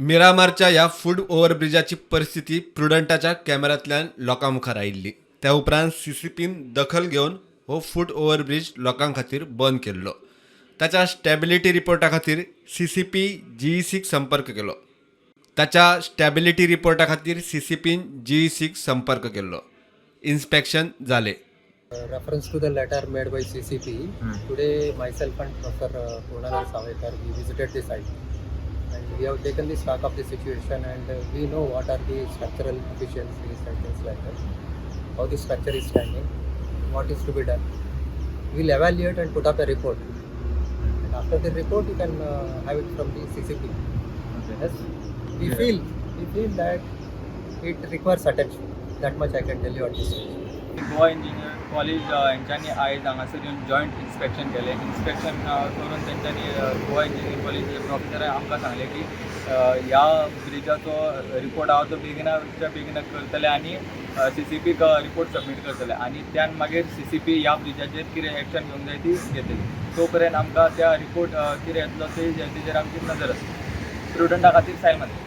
मिरामारच्या ह्या फूट ओव्हरब्रिजाची परिस्थिती प्रुडंटाच्या कॅमेऱ्यांतल्यान लोकां मुखार आयिल्ली. त्या उपरांत सीसीपीन दखल घेवन हो फूट ओव्हरब्रिज लोकां खातीर बंद केल्लो. ताच्या स्टॅबिलिटी रिपोर्टा खातीर सीसीपी जीईसीक संपर्क केलो. ताच्या स्टॅबिलिटी रिपोर्टा खातीर सीसीपीन जीईसीक संपर्क केल्लो. इन्स्पेक्शन जालें. Reference to the letter made by CCP, today myself and Professor Purnanand Savekar, we visited the site and we have taken the stock of the situation and we know what are the structural deficiencies and things like that, how the structure is standing, what is to be done. We'll evaluate and put up a report. And after the report, you can have it from the CCP. Yes, we feel that it requires attention. That much I can tell you at this stage. Goa engineer college हेंच्यांनी आयज हांगासर येवन joint inspection केलें. Inspection करून तेंच्यांनी Goa engineer कॉलेजीचे प्रोफेसरान आमकां सांगलें की ह्या ब्रिजाचो रिपोर्ट आहा तो बेगिनाच्या बेगीन करतले आनी सी सी पीक रिपोर्ट सबमीट करतले आनी त्यान मागीर सी सी पी ह्या ब्रिजाचेर कितें एक्शन घेवंक जाय ती घेतली. तो पर्यंत आमकां त्या रिपोर्ट कितें येतलो ते तेजेर आमची नजर आसा. प्रुडंटा खातीर सायल माती.